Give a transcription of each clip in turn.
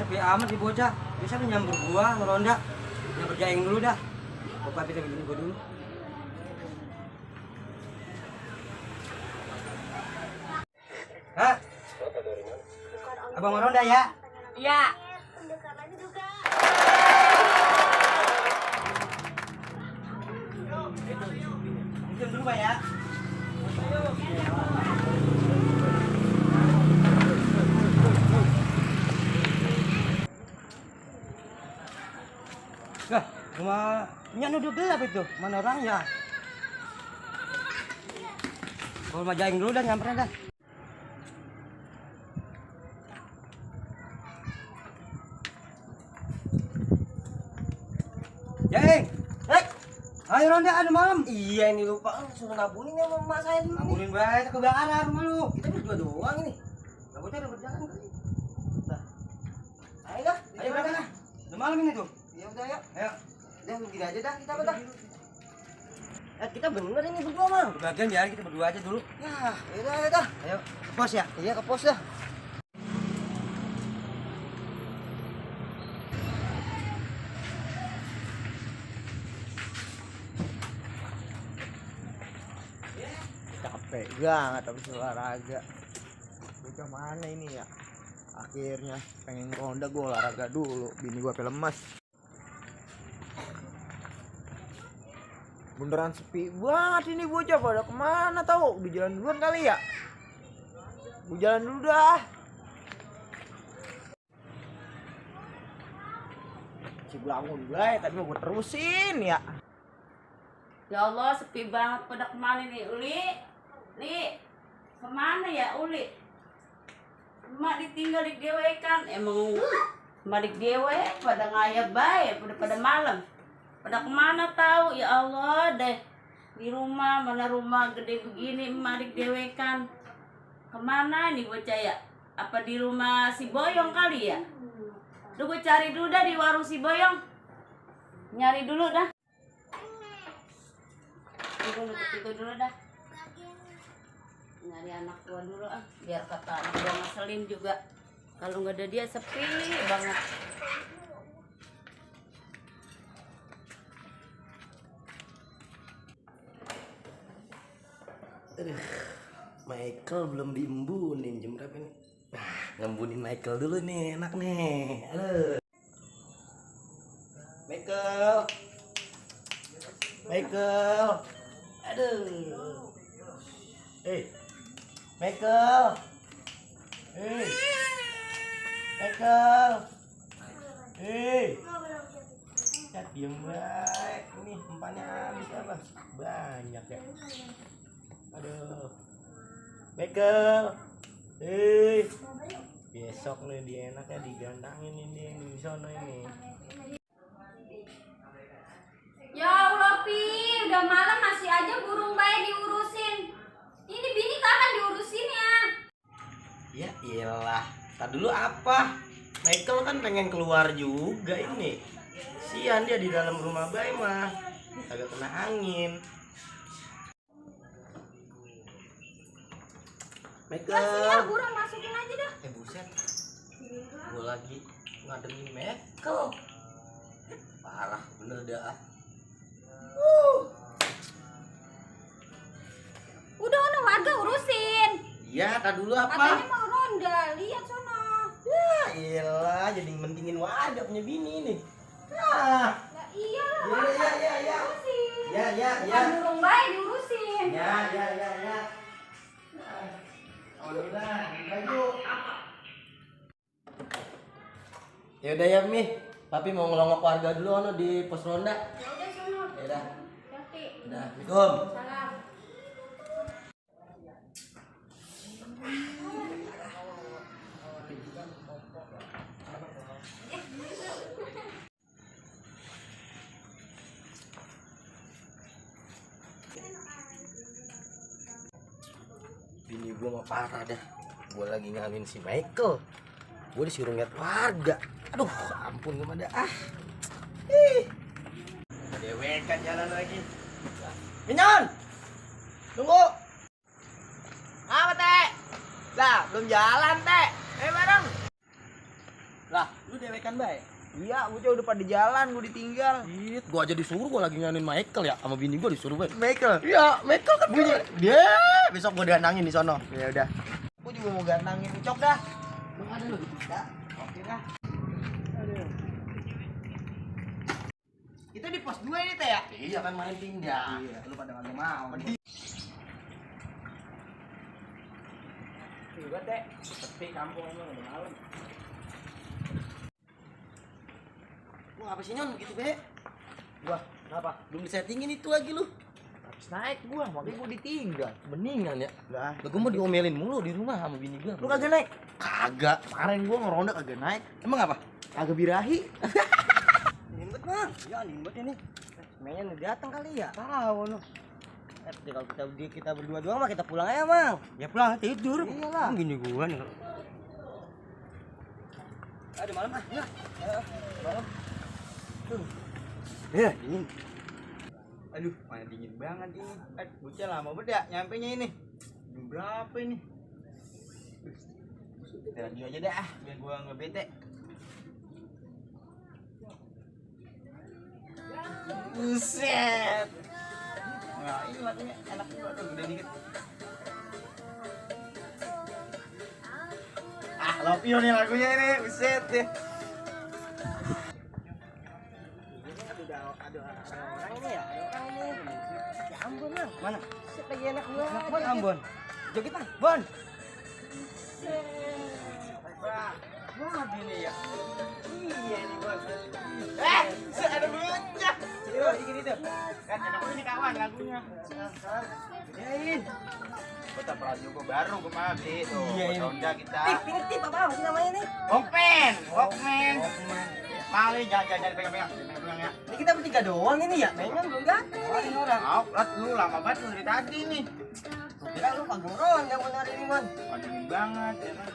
Sepi amat di bocah. Bisa lu nyamper gua ngeronda. Nyamper jaing dulu dah. Pokoknya kita bikin gua dulu. Hah? Abang ngeronda ya? Iya. Mungkin dulu Pak ya. Lah, rumahnya udah gelap itu. Mana orangnya? Kalau mau jaing dulu dah nyamperin dah. Jaing, ayo ronda ada malam. Iya ini lupa suruh ngabunin sama emak saya dulu. Ngabunin baik kebakaran rumah lu. Kita berdua doang ini. Gak bocah udah berjalan kali. Ayo dah, Ayo berangkat dah. Udah malam ini tuh. Ya udah ya. Ayo. Udah begini aja dah kita dah. Kita bener ini berdua mah. Bagian biar kita berdua aja dulu. Ya, ya dah. Ayo ke pos ya. Iya ke pos dah. Capek banget habis olahraga. Bocah mana ini ya? Akhirnya pengen ronda gue olahraga dulu. Bini gue lemas. Beneran sepi banget ini bocah, pada kemana tahu? Di jalan duluan kali ya? Gue jalan dulu dah. Si bangun gue, tadi mau gue terusin ya. Ya Allah, sepi banget. Pada kemana nih, Uli? Li, kemana ya Uli? Emak ditinggal di dewe kan. Emang emak di dewe pada ngayap baik, pada malam. Pada kemana tahu? Ya Allah deh. Di rumah, mana rumah gede begini emak di dewe kan. Kemana nih bocah ya? Apa di rumah si Boyong kali ya? Duh, gue cari dulu dah di warung si Boyong. Nyari dulu dah. Gue nutup itu dulu dah. Nyari anak gua dulu ah, biar kata anak gua ngeselin juga. Kalau nggak ada dia sepi banget. Aduh, Michael belum diembunin. Jam berapa nih? Nah, ngembunin Michael dulu nih, enak nih. Aduh. Michael. Aduh. Michael. Michael. Ya diem baik. Ini empatnya habis apa? Banyak ya. Aduh. Michael. Besok nih dia enaknya digandangin ini di sana ini. Ya Allah Pi, udah malam masih aja burung bayi diurusin. Ini bini kapan diurusinnya? Ya iyalah, tak dulu apa? Michael kan pengen keluar juga ini. Sian dia di dalam rumah bayi mah, agak kena angin. Michael. Kasih burung masukin aja dah. Buset, gue lagi ngademin Michael. Parah bener dah. Udah warga urusin. Iya, tak dulu Katanya apa? mau ronda, lihat sono. Ya iyalah, jadi mentingin warga punya bini nih. Nah, Ya iyalah. iya. Urusin. Ya. Bukan burung baik diurusin. Ya. Alhamdulillah, baju. Ya udah ya Mi, Papi mau ngelongok warga dulu ono di pos ronda. Ya udah sono. Ya udah. Hati. Udah, Assalamualaikum. Salam. Bini gue mah parah dah. Gue lagi ngawin si Michael. Gue disuruh ngeliat warga. Aduh, ampun gue dah. Dewekan jalan lagi. Minyon! Tunggu! Apa, Teh? Lah, belum jalan, Teh. Bareng. Lah, lu dewekan baik? Iya, gue udah pada jalan, gue ditinggal. Gue aja disuruh, gue lagi ngawin Michael ya. Sama bini gue disuruh baik. Michael. Iya, Michael kan bunyi. Dia besok gue danangin di sono. Ya udah. Gue juga mau gantangin Ucok dah. Lu ada lu gitu. Oke dah. Kita di pos 2 ini, Teh ya? Iya kan main pindah. Iya, lu pada kagak mau. Juga, Teh. Sepi kampung emang udah malam. Lu apa sih Nyon gitu be? Wah, kenapa? Belum disettingin itu lagi lu. Habis naik gua, makanya gua ditinggal. Mendingan ya. Lah, Lah gue mau diomelin mulu di rumah sama bini gue. lu kagak naik? Kagak. Kemarin gua ngeronda kagak naik. Emang apa? Kagak birahi. Limbet bang, ya limbet ini. Semennya udah datang kali ya. Tahu lu. Kalau kita berdua doang mah kita pulang aja bang. Ya pulang tidur. Iyalah. Gini gua nih. Ada malam ah. Ya. Malam. Ya dingin. Aduh, mana dingin banget ini. Bocah lama banget ya nyampe nya ini. Jam berapa ini? Kita lanjut aja dah, biar gua nggak bete. Buset. Nah, ini lagunya enak juga tuh, gede dikit. Ah, love you nih lagunya ini, buset deh. Ada orang ini ya. Ada orang ini. Ya Ambon bang. Mana? Set lagi enak gua. Enak Ambon. Joget bang. Bon. Wah, gini ya. Iya nih bos. Ada bocah. Yuk, dikit itu. Kan enak ini kawan lagunya. Gedein. Kota radio gua baru kemarin tuh. Iya, ini. Honda kita. Tip apa sih namanya nih? Walkman. Paling jangan pegang-pegang ya. Ini kita bertiga doang ini ya. Mainnya belum datang nih orang. Lu lama banget lu dari tadi nih. Kira lu pagoron yang benar ini man. Dingin banget ya kan.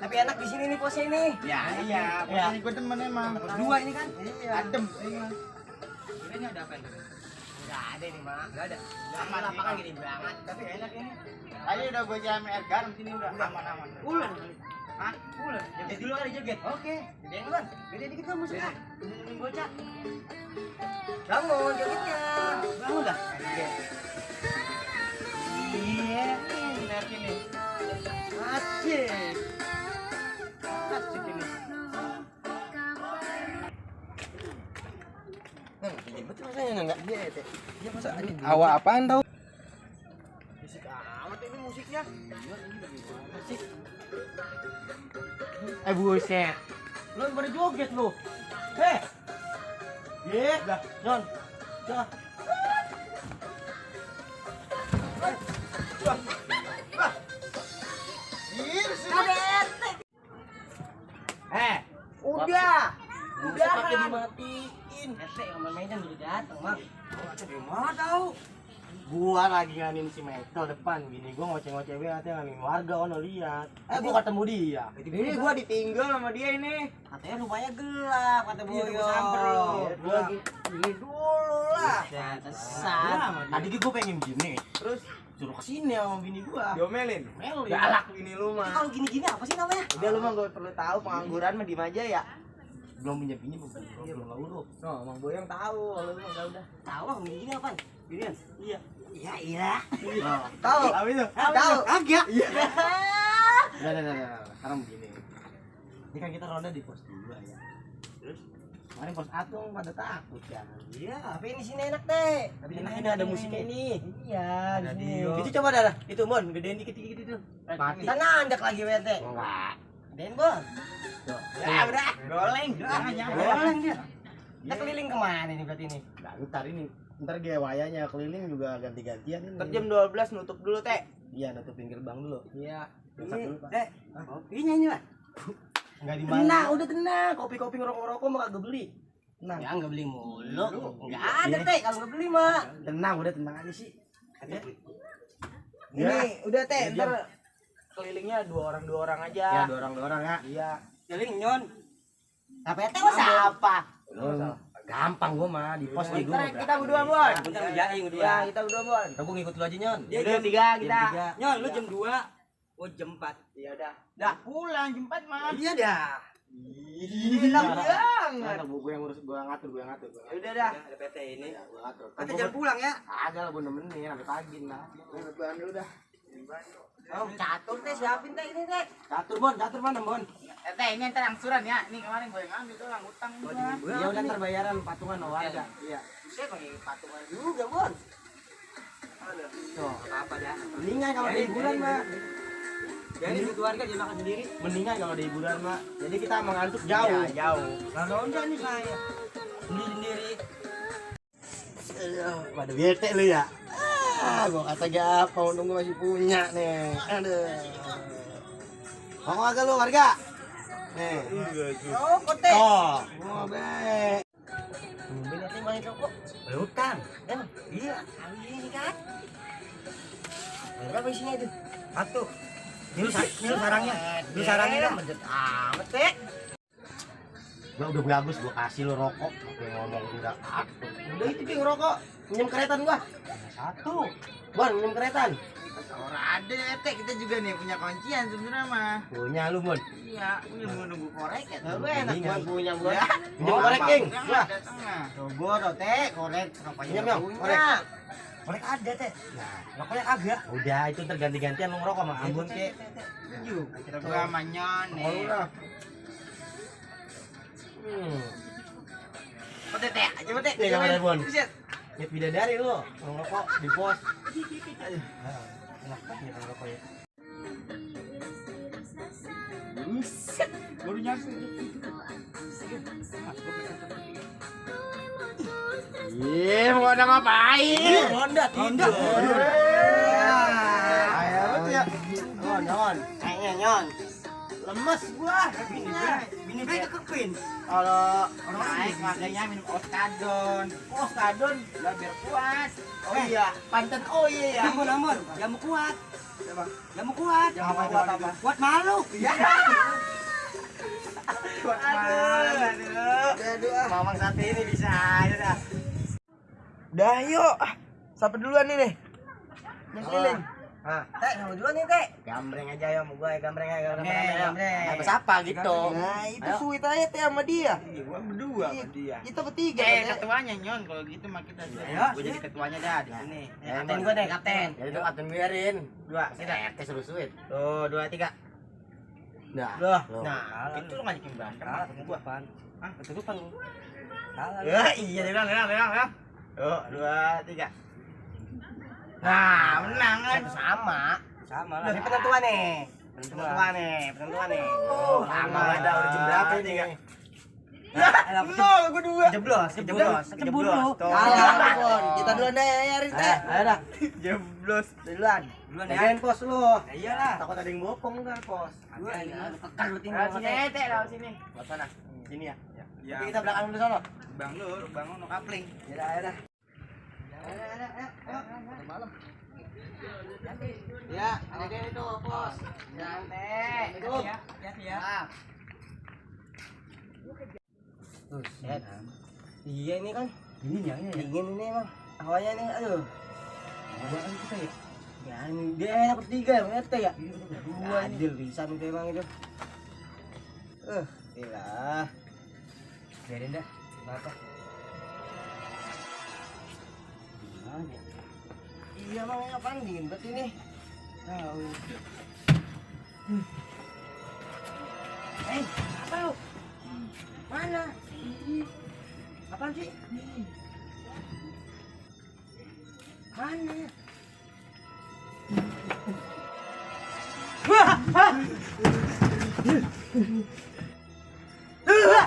Tapi enak di sini nih posnya ini. Ya iya, Ya. ini gua temen emang. Berdua ini kan? Iya. Adem emang. Ini ada apa nih? Enggak ada nih, Mak. Enggak ada. Aman, Lapangan iya. gini banget, tapi enak ini. Tadi udah gua jamin air garam sini udah aman-aman. Ulan. Hah? Ulan. Joget dulu kali joget. Oke. Gedein Ulan. Gede dikit kan musiknya. Ini bocah. Bangun jogetnya. Bangun dah. Iya, benar ini. Asik. Asik ini. Dingin betul rasanya enggak? Iya, Teh. Iya masa ini. Awak apaan tau? Musik amat ini musiknya. Asik. Buset. Lu pada joget lu. Heh. Ye, dah, Jon. Dah. Udah. Udah pakai kan. dimatiin. Ete yang mainnya udah datang, Bang. Aduh, di mana tahu? Gua lagi nganin si Michael depan gini, gua ngoceh-ngoceh banget nganin warga ono lihat. Gua ketemu dia. Ini gua ditinggal sama dia ini. Katanya rumahnya gelap, kata Iya, Boyo. gua samper lo. Gua lagi ini dulu lah. Sesat. Tadi gua pengen gini, Terus suruh kesini sama bini gua. diomelin. Melin. Galak ini lu mah. Kalau gini-gini apa sih namanya? Udah lu mah gak perlu tahu pengangguran mah di aja ya. Belum punya bini belum tahu lu. No, Mang Boyong tahu, kalau lu mah udah. Tahu ah gini-gini apaan? Ginian. Iya. Ya iya. Tahu. Apa itu? Tahu. Agak. Iya. Udah. Sekarang begini. Ini kan kita ronda di pos 2 ya. Terus kemarin pos Atung pada takut kan. Iya, tapi ini sini enak teh. Tapi ini ada musiknya ini. Iya, Ada di sini. Dio. Itu coba dah. Itu Mon, gedein dikit-dikit itu. Mati. Kita nanjak lagi wete. Enggak. Den Bon. Tuh. Ya udah. Goleng. Boleh dia. Kita keliling kemana nih berarti ini? Nah, ntar dia wayanya keliling juga ganti-gantian ini. Ntar jam 12 nutup dulu, Teh. Iya, nutupin gerbang dulu. Iya. Masak dulu, Pak. Teh, kopinya ini lah. Enggak di mana? Udah tenang. Kopi-kopi ngerokok-ngerokok mah kagak beli. Tenang. Ya nggak beli mulu. Nggak ada teh kalau nggak beli mah. Tenang, udah tenang aja sih. Ya. Ini udah, Teh. Ya, Ntar kelilingnya 2 orang aja. Ya, dua orang ya. Iya. Keliling nyon. Tapi teh mah siapa? Gampang gua mah di pos nih Ntar gua. kita berdua, Bon. Bentar jaing berdua. Iya, kita berdua, Bon. Aku ngikut lu aja, Nyon. Dia jam 3 kita. Jam 3. Nyon, lu jam 2. Oh jam 4. Iya dah. Dah pulang jam 4 mah. Iya dah. Enak banget. Gua yang ngurus, gua ngatur. Udah dah. Ada PT ini. Ya, gua ngatur. Kita jam pulang ya. Agak lah gua nemenin sampai pagi lah. Pulang dulu dah. Oh, catur teh siapin teh ini teh. Catur mana, Bon? Teh, ini ntar angsuran ya. Ini kemarin gue yang ambil tuh orang utang gua. Ya udah ntar bayaran patungan sama warga. Iya. Saya pakai patungan juga, Bon. Tuh. Apa dah? Mendingan kalau di hiburan mah. Jadi itu keluarga dia makan sendiri. Mendingan kalau di hiburan mah. Jadi kita mengantuk jauh. Ya, jauh. Lah ronda nih saya. Sendiri. Pada bete lu ya. Gua kata apa untung gua masih punya nih. Aduh. Mau agak lu warga? Nih. Oh, kote. Oh, mau be. Beli teh main rokok. Berutang. Emang? Iya, kali ini kan. Berapa isinya itu? Satu. Ini sarangnya. Ini sarangnya dah. Medet amat teh. Gua udah bagus gua kasih lu rokok. Oke ngomong enggak aku. Udah itu dia ngerokok. Minjem keretan gua. Satu. Bon, minjem keretan. Orang ada Teh, kita juga nih punya kuncian sebenarnya mah. Punya lu, Mon. Iya, ini mau nunggu korek ya. Lu enak gua punya gua. Ya. Minjem korek, King. Gua datangnya. Tuh gua tuh teh korek ngapain Minjem, Yong, korek. Korek ada teh. Nah, Rokoknya agak. udah itu terganti-gantian lu ngerokok sama Ambon, Kek. Setuju. Kita gua sama Nyon Oh, nih. udah. Teh, Teh, coba Teh. Nih, kamera, Bon. Buset. Lihat bidadari lu, ngerokok di pos. Enak banget ngerokok ya. Buset. Baru nyampe. Iya, mau ada ngapain? Honda tidur. Ayo ya. Non. Kayaknya nyon. Lemes gua. Bini gue kekepin. Kalau naik makanya minum oskadon. Oskadon. Lah biar kuat. Oh Eh. iya, panten oh iya ya. Ampun. Jamu kuat. Coba. Jamu kuat. Jamu kuat apa? Kuat malu. Iya. Kuat Aduh. Mamang sate ini bisa aja dah. Udah yuk. Siapa duluan nih nih? Yang keliling. Ah, teh kamu duluan nih teh. Gambreng aja ya sama gua, gambreng aja. Gambreng. Apa siapa gitu? Nah, itu Ayo. suit aja teh sama dia. Iya, gua berdua Iya, sama dia. Kita bertiga. ketuanya Nyon kalau gitu mah kita Ayo, gue jadi ketuanya dah di sini. Kapten gua deh, kapten. Jadi tuh kapten biarin. Dua, Kita RT seru suit. Tuh, 2, 3. Nah, Loh, loh. nah, Itu lu ngajakin berantem sama gua. Ah, ketutupan lu. Salah. Ya, iya dia bilang. Tuh, 2, 3. Nah, menang kan. Sama lah. Ini penentuan nih. Penentuan nih. Oh, sama ada udah jam berapa ini kan? Nol, gua dua. Jeblos. Tuh. Kalah, Bon. Kita duluan deh, Yarin teh. Ayo dah. Jeblos. Duluan ya. Jagain pos lu. Iyalah. Takut ada yang bopong kan pos. Dua, kekal lu Lewat tinggal sini aja, Teh, lewat sini. Buat sana. Sini ya. Ya. Tapi kita belakang dulu sono. Bang lu bangun no kapling. Ya dah. Malam. Ya, jagain itu pos. Santai. Itu. Ya. Buset. Iya ini kan. Ini Dingin ini emang. Hawanya nih, aduh. Bukan kita ya. Ya, ini dia enak bertiga ya, teh ya. Dua adil bisa itu emang itu. Gila. Biarin dah. Apa? Iya mau ngapain dingin banget ini. Nah, apa lu? Mana? Apaan sih? Mana? Wah!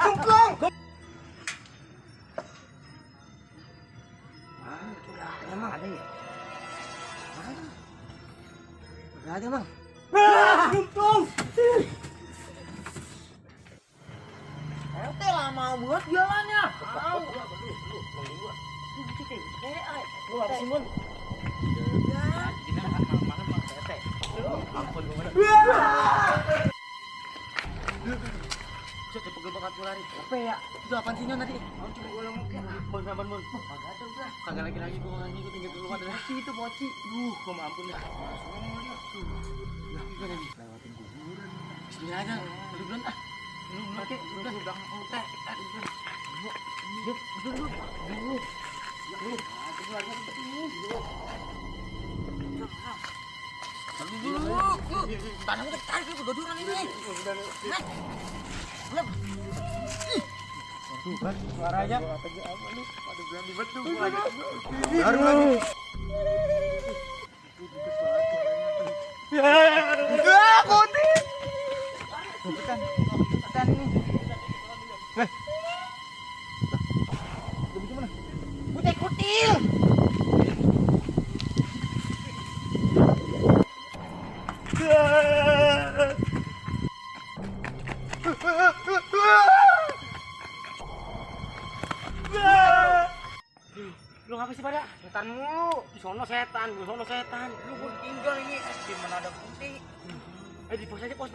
Kungkung! Emang ada ya? Mana? Gak ada, Bang. Kungkung! Ente lama buat jalannya. Tahu. Lu apa sih, Mun? Ampun gua. Saya pegel banget gua lari. Apa ya? Itu apaan sih tadi? Mau coba gua ngomongin. Mun sabar mun. Kagak ada udah. Kagak lagi gua ngikut tinggal dulu ada. Poci itu poci. Gua mau ampun dah. Gua lagi lewatin kuburan. Bismillah aja. Dulu duluan ah. Dulu pakai udah belakang teh. Yuk, dulu. Tanah udah tarik lu godoran ini. Tuh kan suaranya. Ada berani betul gua aja. Baru lagi. Ya, putih. Tekan ini. Gimana? Putih kutil. Lu ngapa sih pada? Setan mulu. Di sono setan, di sono setan. Lu gua tinggal ini. Di mana ada putih? Di pos aja, pos.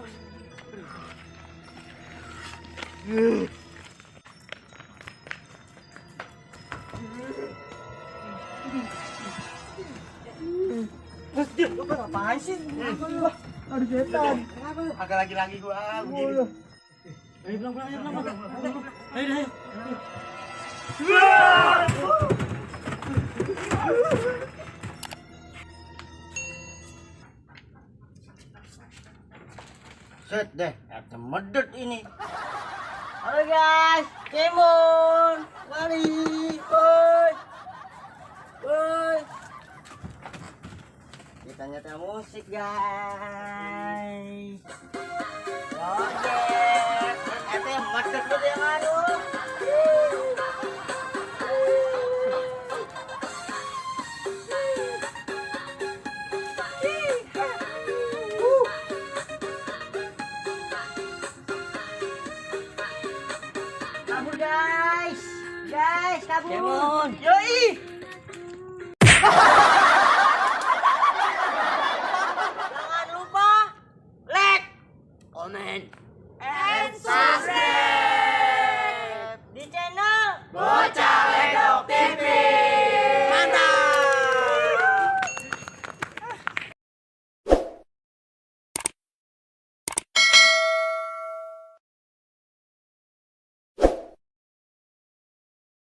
Dia, lu ngapain sih? Ada setan. Kenapa lu? Agak lagi gua begini. Ayo pulang. Ayo. Set deh, ada medut ini. Halo guys, Kemon, mari, woi. Kita nyetel musik guys. Joget, itu yang medut tuh yang aduh. Kabur guys, kabur. Kemon. Yoi. Jangan lupa like, Komen. and subscribe.